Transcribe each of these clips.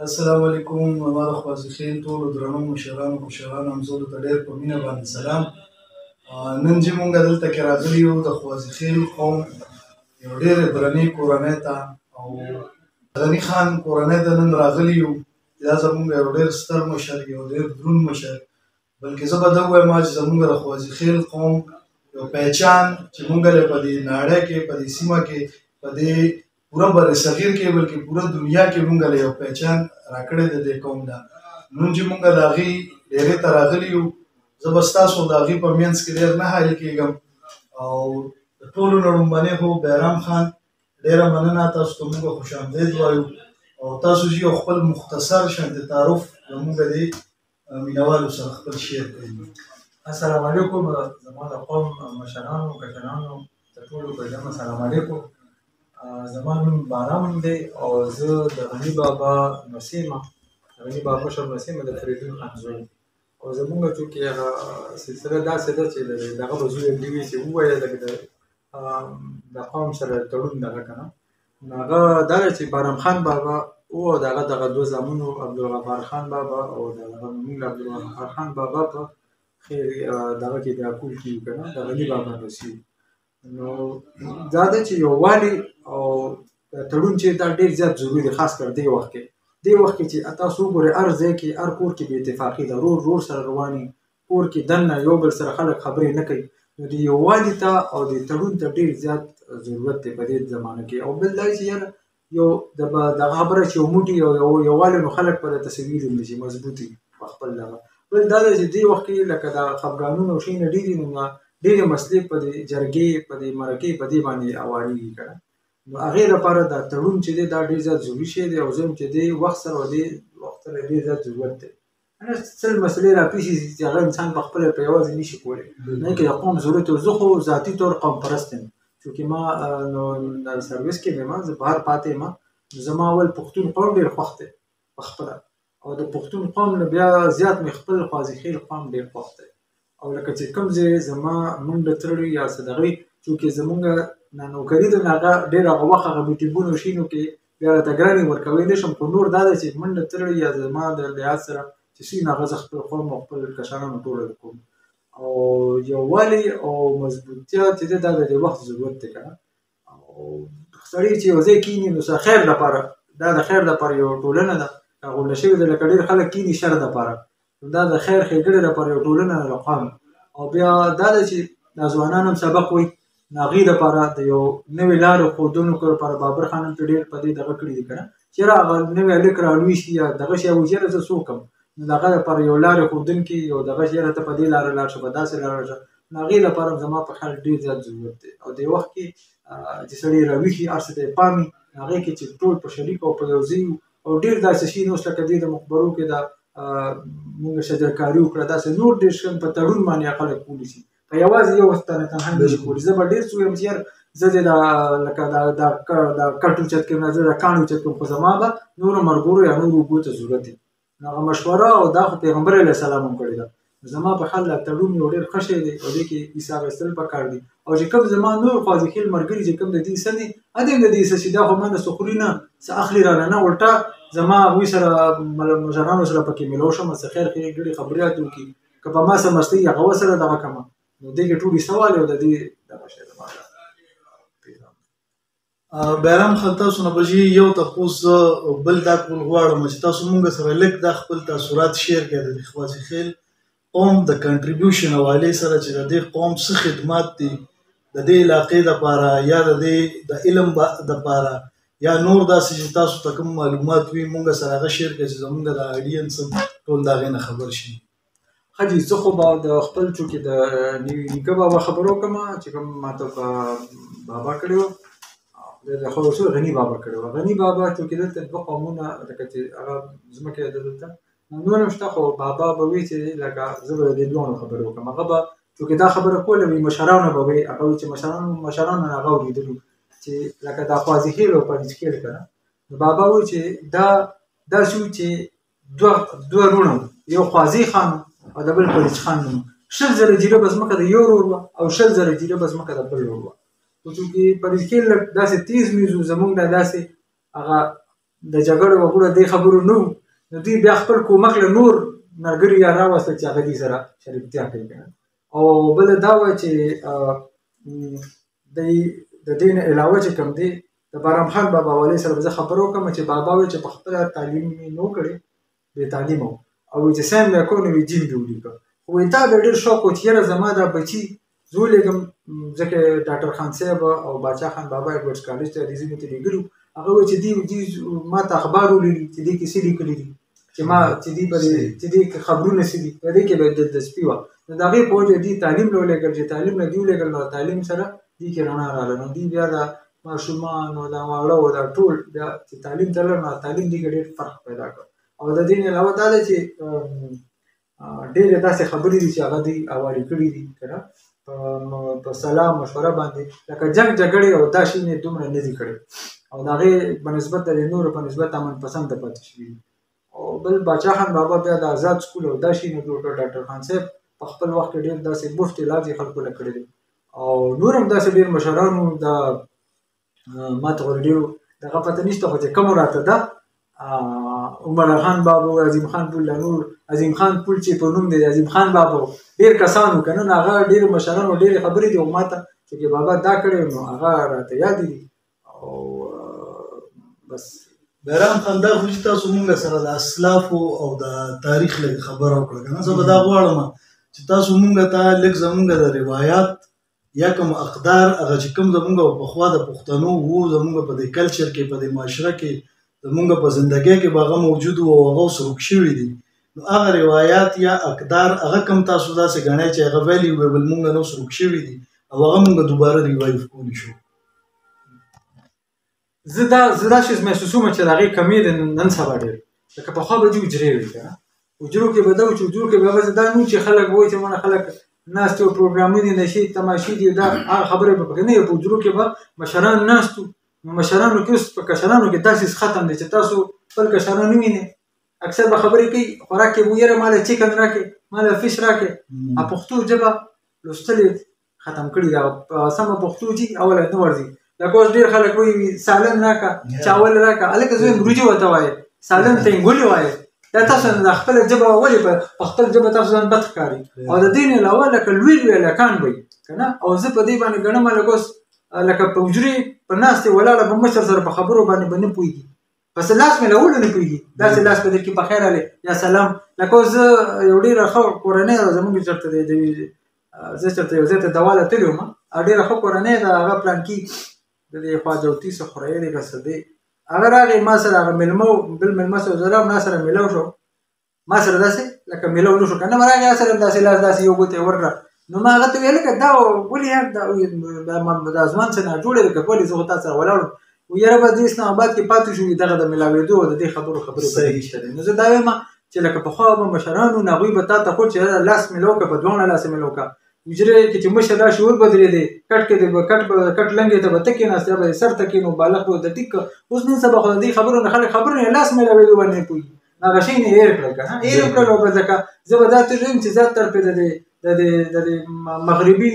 السلام علیکم. ما د خوازي خیل ټولو درنو مشرانو کشرانو همزولو ته ډېر په مینه باندې سلام. نن چې مونږ دلته کې راغلي یو د خوازي خیل قوم یو ډېرې درنې کورنۍ ته او غني خان کورنۍ ته نن راغلي یو. دا زمونږ یو ډېر ستر مشر، یو ډېر دروند مشر، بلکې زه به دا ووایم چې زمونږ د خوازي خیل قوم یو پهچان چې مونږ له په دې نړۍ کې، په دې سیمه کې، په دې پوره برصغیر کې، بلکې پوره دنیا کې مونږ له یو پهچان راکړی دی دې قوم ده. نن چې مونږ د هغې ډېرې ته راغلي یو، زه به ستاسو د هغې په منځ کې ډېر نه حایل کېږم. او د ټولو نه لومړنی خو بهرام خان ډېره مننه، تاسو ته مونږ خوش آمدید وایو او تاسو چې یو خپل مختصر شانتې تعارف زمونږ دې مینوالو سره خپل شیر کړئ. السلام علیکم. زما د قوم مشرانو کشرانو د ټولو په جمع السلام علیکم. زما نوم بارام دی او زه د غني بابا نوسې یم، د غني بابا مشر نوسې یم، د فریدون خان زوی. او زمونږ چونکې هغه سلسله داسې ده چې دغه به زوی دی چې ووایه لکه د قوم سره تړون دغه که نه، نو هغه دا ده چې بارام خان بابا او د هغه دغه دوه زامنو عبدالغفار خان بابا او د هغه مونږ عبدالغفار خان بابا په خیر دغه کې د کور کې یو که نه، د غني بابا نوسي. نو دا ده چې یووالی او تړون چې دا ډېر زیات ضروري دی، خاص کر دې وخت کې. دې وخت کې چې تاسو وګورئ هر ځای کې هر کور کې بې اتفاقي ده، ورور ورور سره روان وي، کور کې دننه یو بل سره خلک خبرې نه کوي. نو د یووالي ته او د تړون ته ډېر زیات ضرورت دی په دې زمانه کې. او بل دا چې یاره یو دغه خبره چې یو موټي او یو یووالی، نو خلک په تصویر هم شي مضبوط وي په خپل دغه. بل دا دی چې دې وخت کې لکه دا خفګانونه او شیونه ډېر دي، نو ډېرې مسلې په دې جرګې، په دې مرکې، په دې باندې اوارېږي که نه. نو هغې لپاره دا تړون چې دی دا ډېر زیات ضروري شی دی او زه هم چې دې وخت سره او دې وخت سره ډېر زیات ضرورت دی. سل مسلې راپېښې شي چې هغه انسان په خپله په یوازې نه شي کولی، نه کې د قوم ضرورت. زه خو ذاتي طور قوم پرست یم، چونکې ما نو سرویس کې یم، زه بهر پاتې یم، نو زما اول پښتون قوم ډېر خوښ دی په خپله، او د پښتون قوم نه بیا زیات مې خپل خوازي خیل قوم ډېر خوښ دی. او لکه چې کوم ځای زما منډه تړي یا څه دغه وي، چونکې زمونږ نوکري ده، نو هغه ډېر هغه وخت هغه میټینګونو شینو کې بیا راته ګرانې ورکوی نه شم. خو نور دا ده چې منډه تړي یا زما د لحاظ سره چې څه وي، نو هغه زه خپل قوم او خپل کشرانو ټولو ته کوم. او یووالی او مضبوطیا چې ده دا د دې وخت ضرورت دی که نه. او سړی چې یو ځای کښېني نو څه خیر دپاره، دا د خیر دپاره یو ټولنه ده راغونډه شوې ده، لکه ډېر خلک کښېني شر دپاره، نو دا د خیر ښېګڼې دپاره یو ټولنه ده د قوم. او بیا دا ده چې دا ځوانان هم سبق وایي، نو هغې دپاره د یو نوې لارې ښودلو لپاره بابر خان هم ډېر په دې دغه کړي دي که نه، چې یاره هغه نوی هلک رالوی شي یا دغه شی وایي چې یاره زه څه وکړم، نو د هغه لپاره یو لارې ښودونکي یو دغه شی یاره ته په دې لاره لاړ شه، په داسې لاره لاړ شه، نو هغې لپاره هم زما په خیال ډېر زیات ضرورت دی. او دې وخت کې چې سړی راویښ شي، هر څه ته یې پام وي، نو هغې کې چې ټول په شریک او په یو ځای وو. او ډېر داسې شي نو اوس لکه دې د مقبرو کې دا مونږ شجرکاري وکړه، داسې نور ډېر شیان په تړون باندې خلک کولی شي، په یوازې یو تنه تنها نه شي کولی. زه به ډېر څه ووایم چې یار زه دې دا لکه دا دا دا کټ اوچت کړم، زه دا کاڼي اوچت کړم، خو زما به نورو ملګرو یا نورو اوبو ته ضرورت دی. نو هغه مشوره او دا خو پیغمبر علیه السلام هم کړې ده. زما په خیال دا تړون یو ډېر ښه شی دی او دې کې حصه اخیستل پکار دي. او چې کوم زما نور خوازي خېل ملګري چې کوم د دې حصه دي، هدې هم د دې حصه چې دا خو ما نه څه خوري نه څه اخلي رانه، نه الټا زما هغوی سره مشرانو سره پکې میلاو شم، څه خیر ښېګڼې خبرې اترې وکړي، که په ما څه مستي هغه ورسره دغه کړم، نو دې کې ټول حصه والي او د دې دغه شی زما ده. بهرام خان، تاسو نه به یو تپوس زه بل دا کول غواړم چې تاسو مونږ سره لږ دا خپل تاثرات شیر کړئ د خوازي خیل قوم د کنټریبیوشن حوالې سره، چې د دې قوم څه خدمات دي د دې علاقې دپاره یا د دې د علم دپاره یا نور داسې چې تاسو ته کوم معلومات وي مونږ سره هغه شیر کړئ چې زمونږ د آډینس هم ټول د هغې نه خبر شي. ښه جي، زه خو به د خپل چونکې د نیکه بابا خبرو وکړم چې کوم ماته بابا کړی و، د خو غني بابا کړی و. غني بابا چونکې دلته دوه قومونه لکه چې هغه ځمکه ده دلته نور هم شته، خو بابا به وي چې لکه زه به د دې دواړو خبرې وکړم. هغه به چونکې دا خبره کوله وي مشرانو به وي، هغه وي چې مشرانو نه هغه اورېدلو چې لکه دا خوازي خېل او پریز خېل که نه، نو بابا وایي چې دا داسې و چې دوه وروڼه وو، یو خوازي خان او د بل پریز خان نوم. 20,000 جریبه ځمکه د یو ورور وه او 20,000 جریبه ځمکه د بل ورور وه. خو چونکې پریز خېل لږ داسې تیز میز و، زمونږ دا داسې هغه د جګړو وګړو دې خبرو نه وو، نو دوی بیا خپل کومک له نور ملګري یا راوستل چې هغه دوی سره شریکتیا کوي که نه. او بله دا وه چې د دې نه علاوه چې کوم دی د بارام خان بابا والي سره به زه خبره وکړم چې بابا وایي چې په خپله تعلیم مې نه و کړی، بې تعلیمه و، او چې سیم مې کړو نو وایي جیم مې ولیکه. خو وایي تا به ډېر شوق و چې یاره زما دا بچي زه ولېږم، ځکه ډاکټر خان صاحب او باچا خان بابا ایډورډز کالج ته دې ځینو ته لېږلي وو. هغه وایي چې دې ما ته اخبار ولیکي چې دې کیسې لیکلي دي، چې ما چې دې په دې چې دې خبرونه څه دي، په دې کې به دلچسپي وه. نو د هغې په وجه دې تعلیم له ولېږل، چې تعلیم له دې ولېږل نو تعلیم سره دې کې رڼا راغله. نو دې بیا دا ماشومان او دا واړه او دا ټول بیا چې تعلیم ته لاړل نو تعلیم دې کې ډېر فرق پیدا کړ. او د دې نه علاوه دا ده چې ډېرې داسې خبرې دي چې هغه دوی حوالې کړي دي که نه، په سلا مشوره باندې، لکه جنګ جګړې او دا شی یې دومره نه دي کړې، او د هغې په نسبت د نورو په نسبت امن پسنده پاتې شوي دي. او بل باچا خان بابا بیا د آزاد سکول او دا شی نه جوړ کړ. ډاکټر خان صاحب په خپل وخت کې ډېر داسې مفت علاج یې خلکو له کړی دی، او نور هم داسې ډېر مشران وو. دا ما ته خو ډېرو دغه پته نشته، خو چې کوم راته ده عمر خان بابا، عظیم خان پول، نور عظیم خان پول چې په نوم دی عظیم خان بابا، ډېر کسان وو که نه، نو هغه ډېرو مشرانو ډېرې خبرې دي، خو ما ته چې بابا دا کړی نو هغه راته یاد دي. او بس بهرام خان، دا خو چې تاسو مونږ سره د اسلافو او د تاریخ لږ خبره وکړه که نه، زه به دا غواړم چې تاسو مونږ ته لږ زمونږ د روایات یا کوم اقدار هغه چې کوم زمونږ پخوا د پښتنو وو، زمونږ په دې کلچر کې، په دې معاشره کې، زمونږ په زندګۍ کې به هغه موجود وو او هغه اوس ورک شوي دي، نو هغه روایات یا اقدار هغه کوم تاسو داسې ګڼئ چې هغه valuable مونږ نه اوس ورک شوي دي او هغه مونږ دوباره revive کولی شو؟ زه دا شیز محسوسوم چې د هغې کمی دی نن سبا ډېر، لکه پخوا به دې حجرې وې که نه، حجرو کې به دا و چې حجرو کې به بس دا نه چې خلک وایي چې مونږ خلک ناست وو، پروګرامونه نشي تماشې دي، دا هغه خبرې به پکې نه وي. په حجرو کې به مشران ناست وو، نو مشرانو کې اوس په کشرانو کې داسې ختم دی چې تاسو خپل کشران ووینئ، اکثر به خبرې کوي، خوراک کې به یاره ماله چکن راکړې، ماله فش راکړې. پښتو ژبه لوستلې ختم کړي ده، سمه پښتو چې اوله نه ورځي. لکه اوس ډېر خلک وایي سالن راکړه، چاول راکړه، هلکه زه وایم وریجې ورته وایې، سالن ته انګولې وایې. دا تاسو د خپله ژبه ولې په خپل ژبه تاسو ځان بد ښکاري؟ او د دې نه علاوه لکه لوی لوی هلکان به وي که نه، او زه په دې باندې ګڼم لکه اوس لکه په حجرې په ناستې ولاړه په مشر سره په خبرو باندې به نه پوهېږي، پس لاس مې لولو نه پوهېږي، داسې لاس په دې کې په خیر راغلی یا سلام. لکه اوس زه یو ډېره ښه کورنۍ ده زموږ، چېرته دی زه چېرته یو ځای ته دوا له تللی وم، او ډېره ښه کورنۍ ده، هغه پلانکي د دې خوا جوتي څه خورۍ دی که څه دی، هغه راغی ما سره، هغه مېلمه و، بل مېلمه سره زه راغلم، ما سره میلاو شو، ما سره داسې لکه میلاو نه شو که نه، راغی سره داسې لاس داسې یو ګوته یې ورکړه. نو ما هغه ته ویل که دا ولې یار دا ځوان څه ناجوړی دی که ولې زه خو تا سره ولاړ وم، وایي یاره بس دې اسلام اباد کې پاتې شو، دغه د میلاوېدو او د دې خبرو خبرې په دې نشته دی. نو زه دا وایم چې لکه پخوا به مشرانو نو هغوی به تا ته ښود چې یاره لاس میلاو کړه، په دواړه لاس میلاو کړه، حجرې کې چې مشر راشي ور بدرېدې، کټ کې دې به کټ به کټ لنګې ته به ته کېناستې، یا به یې سر ته کېنو، بالښت به ورته ټیک کړ. اوس نن سبا خو د دې خبرو نه خلک خبرو نه لاس میلاوېدو باندې نه پوهېږي، هغه شی نه هېر کړل که نه، هېر کړل. او بس ځکه زه به دا ترې وایم چې زیات تر پرې د دې مغربي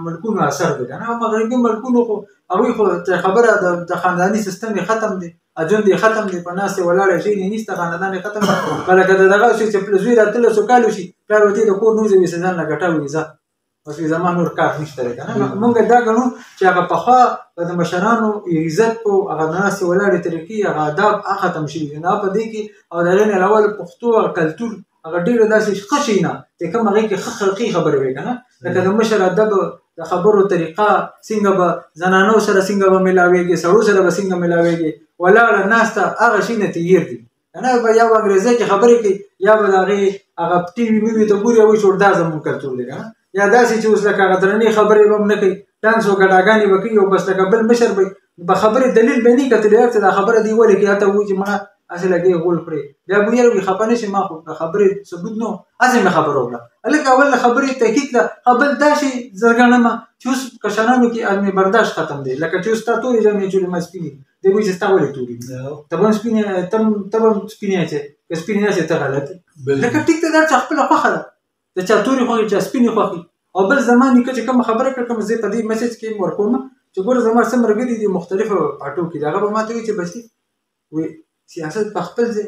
ملکونو اثر دی که نه. مغربي ملکونو خو هغوی خو چې خبره د خانداني سیستم یې ختم دی، ژوند یې ختم دی، په ناستې ولاړې شی نه نشته، خاندان یې ختم دی. بلکې د دغه شي چې زوی 18 کالو شي، پلار ورته د کور نه وځي، وایي ځان له ګټه ووځي، ځه بس وایي زما نور کار نشته دی که نه. موږ دا ګڼو چې هغه پخوا د مشرانو عزت و، هغه د ناستې ولاړې طریقې، هغه آداب هغه ختم شوي دي. نه په دې کې او د هغې نه علاوه پښتو هغه کلتور هغه ډېره داسې ښه شی نه چې کوم هغې کې ښه خلقي خبرې وي که نه، لکه د مشر ادب، د خبرو طریقه، څنګه به زنانو سره څنګه به میلاویږي، سړو سره به څنګه میلاویږي، ولاړه ناسته هغه شی نه تېر دي که نه. به یا به انګرېزۍ کې خبرې کوي، یا به د هغې هغه ټي وي میوي ته ګوري او وایي چې دا زموږ کلتور دی که نه. یا داسې چې اوس لکه هغه درنې خبرې به هم نه کوي، ډانس او ګډاګانې به کوي، او بس لکه بل مشر به په خبرې دلیل به نه کتلی، هر څه دا خبره دی ولې کوي، حتی وایي چې مړه هسې لګې غول خورې، بیا به یې وایي خفه نه شي، ما خو د خبرې ثبوت نه و، هسې مې خبره وکړه. هلکه اول د خبرې تحقیق ده، بل دا شی زه ګڼم چې اوس کشرانو کې ادمي برداشت ختم دی، لکه چې اوس تا تورې جامې اچولې ما سپینې، دی وایي چې ستا ولې تورې دي، ته به هم سپینې، ته به هم سپینې اچوې، که سپینې نه اچوې ته غلط یې. لکه ټیک ده، دا چا خپله خوښه ده، د چا تورې خوښي، چا سپینې خوښي. او بل زما نیکه چې کومه خبره کړه، کوم زه په دې مسج کې ورکوم چې ګوره زما څه ملګري دي مختلفو پاټو کې دي، هغه به ما ته وایي چې بچي وایي سیاست په خپل ځای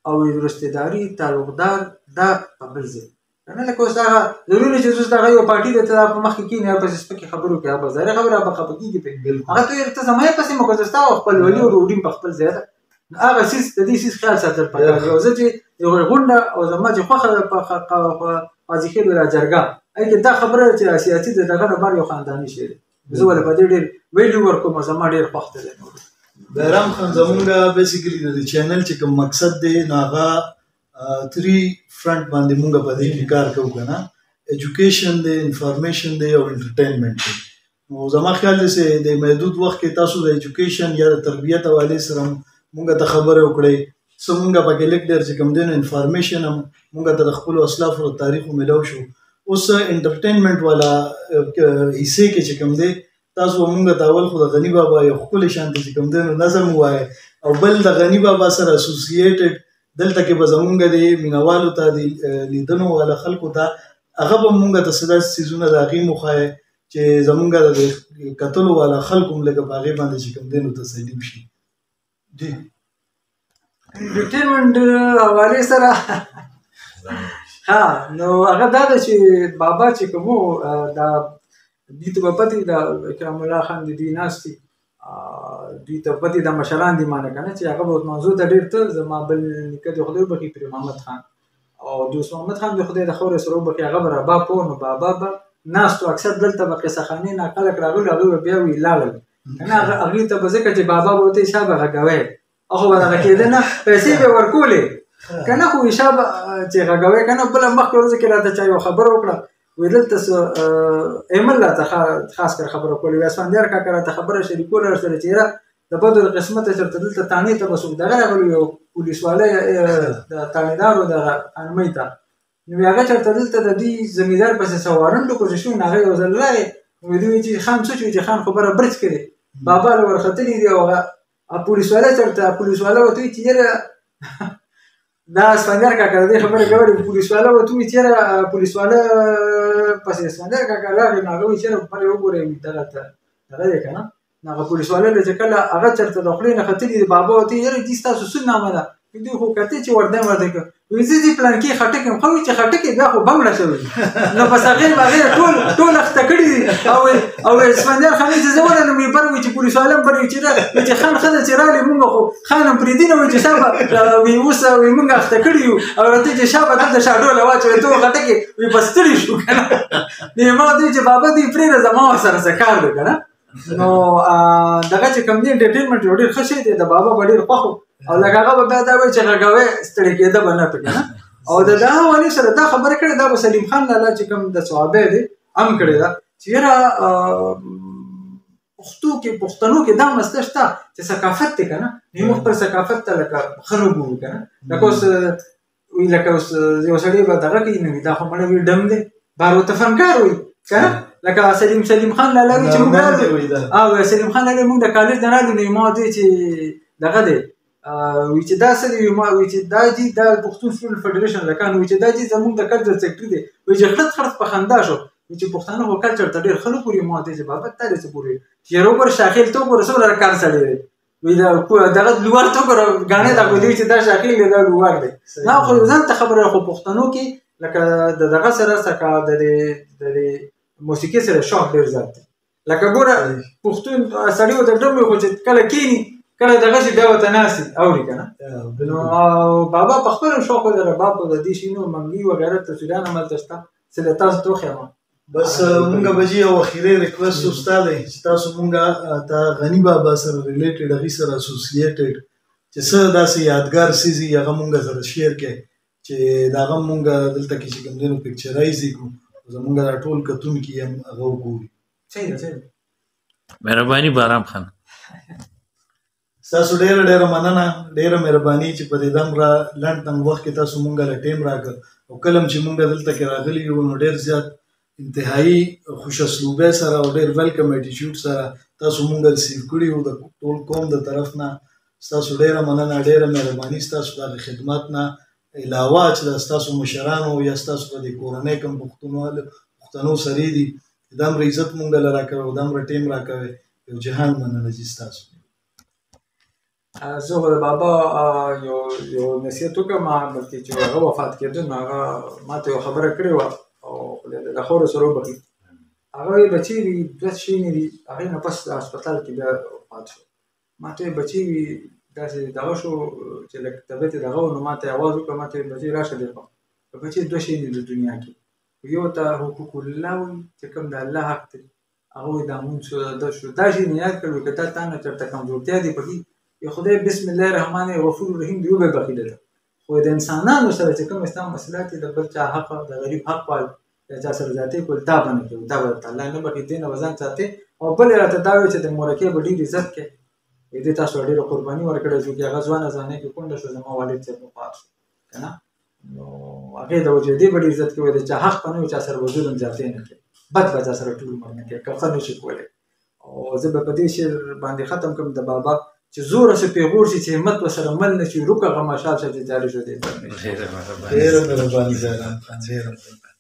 او رشتهداري تعلقدار دا په بل ځای که نه. لکه اوس هغه ضروري نه چې اوس دغه یو پارټي ده، ته دا په مخ کې کښېنې، هغه پسې سپکې خبرې وکړي، هغه به ظاهري خبره به خفه کېږي پرې. هغه ته یې ته زما یې پسې مه کوه، زه ستا او خپل ولي وروري په خپل ځای ده. نو هغه څیز د دې څیز خیال ساتل پکار دي. او زه چې یو غونډه او زما چې خوښه ده په قاضي خېلو را جرګه، هغې کې دا خبره ده چې سیاسي د دغه نه بهر یو خانداني شی دی، زه ولې په دې ډېر ویلیو ورکوم، زما ډېر خوښ دی. بهرام خان، زمونږ بیسیکلی د دې چینل چې کوم مقصد دی نو هغه 3 فرنټ باندې مونږ په دې کې کار کوو که نه، ایجوکیشن دی، انفارمیشن دی او انټرټینمنټ دی. نو زما خیال دی چې د محدود وخت کې تاسو د ایجوکیشن یا د تربیت حوالې سره مونږ ته خبرې وکړئ، څه مونږ پکې لږ ډېر چې کوم دی نو انفارمیشن هم مونږ ته د خپلو اسلافو د تاریخ میلاو شو. اوس انټرټینمنټ والا حصې کې چې کوم دی تاسو به مونږ ته اول خو د غني بابا یو ښکلی شان ته چې کوم دی نو نظم ووایئ، او بل د غني بابا سره اسوسییټډ دلته کې به زمونږ د مینوالو ته، د لیدنو والا خلکو ته هغه به مونږ ته څه داسې څیزونه د هغې هم وښایئ چې زمونږ د کتلو والا خلکو هم لږه په هغې باندې چې کوم دی نو تسلي وشي. جی انټرټینمنټ حوالې سره ها، نو هغه دا ده چې بابا چې کوم دا دوی ته به پتې دا اکرام الله خان د دوی ناست دي، دوی ته پتې دا مشران دي مانه که نه، چې هغه به منظور ته ډېر ته زما بل نیکه د خدای وبخښي پیر محمد خان او دوست محمد خان د خدای د خاورې سره وبخښي، هغه به رباب پوه، نو بابا به ناست و. اکثر دلته به قصه خانې نه خلک راغلي، هغوی به بیا وي لاړل که نه، هغوی ته به ځکه چې بابا به ورته شابه غږوی، هغه به دغه کېده نه، پیسې به یې ورکولې که نه، خو شابه چې غږوی که نه. بله مخکې ورځ کې راته چا یوه خبره وکړه، وی دلته څه ایمل راته خاص کر خبره کوله، وی اسفندیار کاکا راته خبره شریکوله ورسره چې یاره د بدو د قسمته چېرته دلته تاڼې ته به څوک دغه راغلی یو پولیسوالی، د تاڼېدارو دغه خانمۍ ته، نو وی هغه چېرته دلته د دوی زمیندار پسې څه وارنټ وکړو چې شو، نو هغه یو ځل راغی، وی دوی چې خان څه شو، چې خان خو بره برج کړی، بابا له ورختلي دي، او هغه پولیسوالی چېرته پولیسوالی ورته وایي چې یاره دا اسفندیار کاکا د دې خبرې کولې، پولیسواله ورته ووایي چې یاره پولیسواله پسې اسفندیار کاکا راغی، نو هغه وایي چې یاره پرې وګورئ دغه ته دغه دی که نه، نو هغه پولیسواله له چې کله هغه چېرته د خولې نه ختلي دي، بابا ورته وایي یاره دي ستاسو څه نامه ده، دوی خو کتې چې ورده ورده کړه، وایي زه دې پلان کې خټک یم، خو وایي چې خټک یې بیا خو بنګړه شوی، نو بس هغې به هغې ټول اخته کړي دي. او اسفندیار خان چې زه ورغلم، وایي بر وایي چې پولیسواله هم بر وایي چې وایي چې خان ښه ده چې راغلی، مونږ خو خان هم پرېږدي نه، وایي چې شابه وایي اوس وایي مونږ اخته کړي یو، او راته چې شابه دلته شاډوله واچوي، ته خټک یې، وایي بس ستړي شو که نه. نو ما ورته وویل چې بابا دې پرېږده، زما ورسره څه کار دی که نه. نو دغه چې کوم دی انټرټینمنټ یو ډېر ښه شی دی، د بابا به ډېر خوښ و، او لکه هغه به بیا دا وایي چې غږوی ستړی کېده به نه پکې نه. او د دا حوالې سره دا خبره کړې، دا به سلیم خان لالا چې کوم د صحابه دی هم کړې ده چې یاره پښتو کې پښتنو کې دا مسله شته چې ثقافت دی که نه، نو موږ خپل ثقافت ته لکه ښه نه ګورو که نه. لکه اوس وایي لکه اوس یو سړی به دغه کوي، نو دا خو مړه وي ډم دی، بار ورته فنکار وایي که نه. لکه سلیم خان لالا وایي چې موږ او سلیم خان لالا موږ د کالج نه رالو، نو ما ورته وایي چې دغه دی، وایي چې دا څه دی، ما وایي چې دا جي دا پښتون سټوډنټ فډرېشن لکه، نو وایي چې دا جي زموږ د کلچر سیکرټري دی، وایي چې خړت خړت په خندا شو، وایي چې پښتانه خو کلچر ته ډېر ښه نه ګوري. ما ورته وایي چې بابا تا دې څه ګوري چې یاره وګوره شاخېل ته وګوره څومره کار سړی دی، وایي دا دغه لوار ته وګوره ګاڼې دا خو دی چې دا شاخېل دی دا لوار دی. دا خو ځان ته خبره، خو پښتنو کې لکه د دغه سره څخه د دې موسیقي سره شوق ډېر زیات دی. لکه ګوره پښتون سړی ورته ډم وي، خو چې کله کښېني کله دغه شي بیا ورته ناست وي اوري که نه. نو بابا په خپل شوق د رباب او د دې شیونو منګي وغیره تصویران هم هلته شته چې له تاسو ته وښیم. بس مونږ به جي یو اخري ریکویسټ استاد دی چې تاسو مونږ ته غني بابا سره ریلیټډ هغې سره اسوسییټډ چې څه داسې یادګار څیز وي هغه مونږ سره شیر کړئ چې د هغه مونږ دلته کې چې کوم دی نو پکچرایز یې کړو، زمونږ دا ټول کتونکي هم هغه وګوري. صحیح ده، صحیح ده. مهرباني بارام خان. ستاسو ډېره ډېره مننه، ډېره مهرباني چې په دې دومره لنډ تنګ وخت کې تاسو مونږ له ټایم راکړ، او کله هم چې مونږ دلته کې راغلي یو نو ډېر زیات انتهایی خوش اسلوبۍ سره او ډېر ویلکم اټیټیوډ سره تاسو مونږ ریسیو کړي یو د ټول قوم د طرف نه. ستاسو ډېره مننه، ډېره مهرباني. ستاسو دغه خدمت نه علاوه چې دا ستاسو مشرانو یا ستاسو د دې کورنۍ کوم پښتنو سرې دي دومره عزت مونږ له راکوي او دومره ټایم راکوي، یو جهان مننه جي ستاسو. زه خو د بابا یو یو نصیحت وکړم، بلکې چې هغه وفات کېده نو هغه ما ته یو خبره کړې وه او خدای دې د خاورو سره وبخښي. هغه وایي بچی وي دوه شی نه دي، هغې نه پس هسپتال کې بیا وفات شو. ما ته وایي بچی وي داسې دغه شو چې لږ طبیعت یې دغه و، نو ما ته یې اواز وکړ، ما ته وایي بچی راشه دې خوا. بچی دوه شی نه دي دنیا کې، یو ته حقوق الله وایي چې کوم د الله حق دی، هغه وایي دا مونځ شو دا شو دا شی نه یاد کړو، که تا نه چېرته کمزورتیا دی پکې، خدای بسم الله الرحمن غفور الرحیم دی وبه بخښي درته. خو د انسانانو سره چې کوم اسلام مسله دي، د بل چا حق، د غریب حق پال یا چا سره زیاتې کول، دا به نه کوي، دا به درته الله نه بخښي، دې نه به ځان ساتي. او بل یې راته دا وایي چې د مورکۍ به ډېر عزت کوي، دې تاسو ډېره قرباني ورکړې، چې هغه ځوانه ځوانۍ کې کونډه شو، زما والد صاحب وفات شو که نه، نو هغې د وجې دې به ډېر عزت کوي، د چا حق به نه وي، چا سره به ظلم زیاتې نه کوي، بد به چا سره ټول عمر نه کوي، که ښه نه شي کولی. او زه به په دې شعر باندې ختم کړم د بابا چې زور شي پیغور شي چې همت ورسره مل نه شي، روکه غمشال شه چې جاري شو دې. ډېره مهرباني زهران خان، ډېره مهرباني.